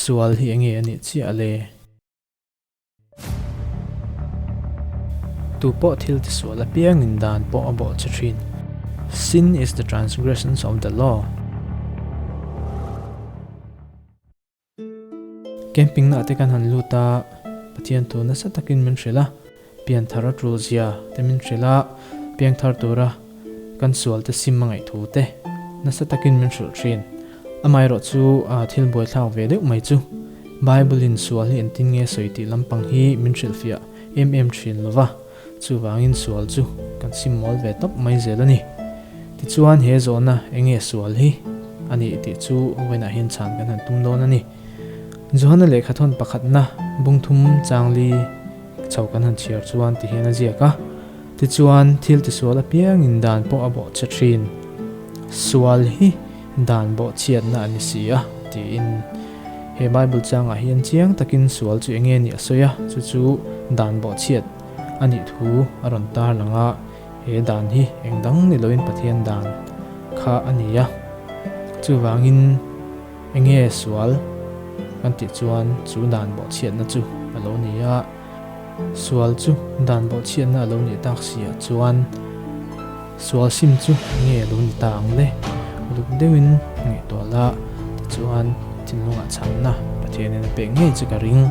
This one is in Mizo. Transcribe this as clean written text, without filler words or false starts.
Sual hi enge a nih chiah le? Tu pawh thil tisual apiangin dan pawh a bawh che thin. Sin is the transgressions of the law. Camping na te kan han lut a, Pathian thu nasa takin min hrilh a, pianthar a tul zia te min hrilh a, piangthar tura kan sual te sim a ngaih thu te nasa takin min hrilh thin. Amaherawh chu thil buaithlak ve deuh mai chu Bible in sual hi engtin nge sawi tih lampang hi min hrilhfiah em em thin lo va. Chuvangin sual chu kan sim mawl ve tawp mai zel a ni. Tichuan he zawhna enge sual hi a nih tih chu vawiinah hian chhan kan han tum dawn a ni. Johana lehkhathawn pakhatna bungthum changli chho kan han chhiar chuan ti hian a ziak a. Tichuan thil tisual apiangin dan pawh a bawh che thin. Sual hi dan bawhchhiatna a ni si a tiin he Bible changah hian chiang takin sual chu enge nih a sawi a, chu chu dan bawhchhiat a nih thu a rawn tar lang a, he dan hi eng dang ni loin Pathian dan kha a ni a, chuvangin enge sual kan tih chuan chu dan bawhchhiatna chu a lo ni a, sual chu dan bawhchhiatna a lo nih tak si ah chuan sual sim chu enge a lo ni ta ang le? Uluk deuhin ngaihtuah la tichuan thinlungah chhanna Pathianin a pek ngei chu ka ring.